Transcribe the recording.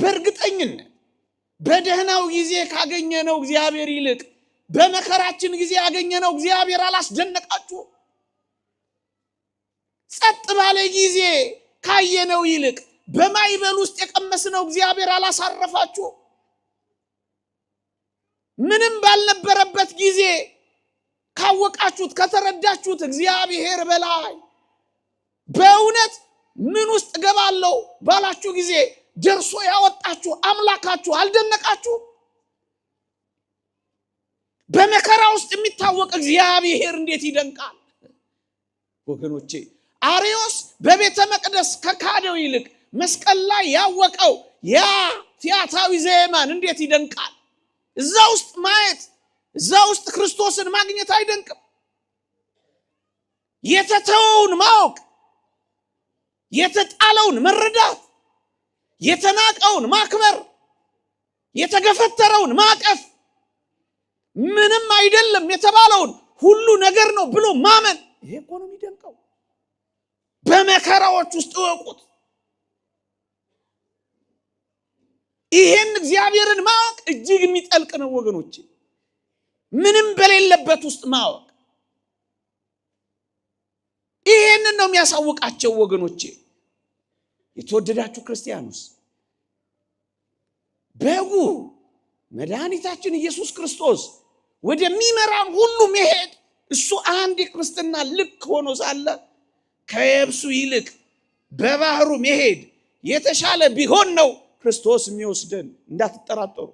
በእርግጠኝነት በደህናው ጊዜ ካገኘነው እግዚአብሔር ይልቅ በመከራችን ጊዜ ያገኘነው እግዚአብሔር አላስደነቃችሁ? ጸጥ ባለ ጊዜ ካየነው ይልቅ በማዕበል ውስጥ የቀመስነው እግዚአብሔር አላሳረፋችሁ? ምንም ባልነበረበት ጊዜ ካወቃችሁት ከተረዳችሁት እግዚአብሔር በላይ በእውነት ምን ውስጥ እገባለሁ ባላችሁ ጊዜ ደርሶ ያወጣችሁ አምላካችሁ አልደነቃችሁ? በመከራ ውስጥ የሚታወቅ እግዚአብሔር እንዴት ይደንቃል! ወገኖቼ፣ አርዮስ በቤተ መቅደስ ከካደው ይልቅ መስቀል ላይ ያወቀው ያ ፊያታዊ ዘየማን እንዴት ይደንቃል! እዛ ውስጥ ማየት፣ እዛ ውስጥ ክርስቶስን ማግኘት አይደንቅም? የተተወውን ማወቅ፣ የተጣለውን መረዳት፣ የተናቀውን ማክበር፣ የተገፈተረውን ማቀፍ፣ ምንም አይደለም የተባለውን ሁሉ ነገር ነው ብሎ ማመን፣ ይሄ እኮ ነው የሚደንቀው። በመከራዎች ውስጥ እወቁት። ይሄን እግዚአብሔርን ማወቅ እጅግ የሚጠልቅ ነው ወገኖቼ። ምንም በሌለበት ውስጥ ማወቅ ይሄንን ነው የሚያሳውቃቸው ወገኖቼ። የተወደዳችሁ ክርስቲያኖስ፣ በጉ መድኃኒታችን ኢየሱስ ክርስቶስ ወደሚመራን ሁሉ መሄድ እሱ አንድ የክርስትና ልክ ሆኖ ሳለ ከየብሱ ይልቅ በባህሩ መሄድ የተሻለ ቢሆን ነው ክርስቶስ የሚወስደን፣ እንዳትጠራጠሩ።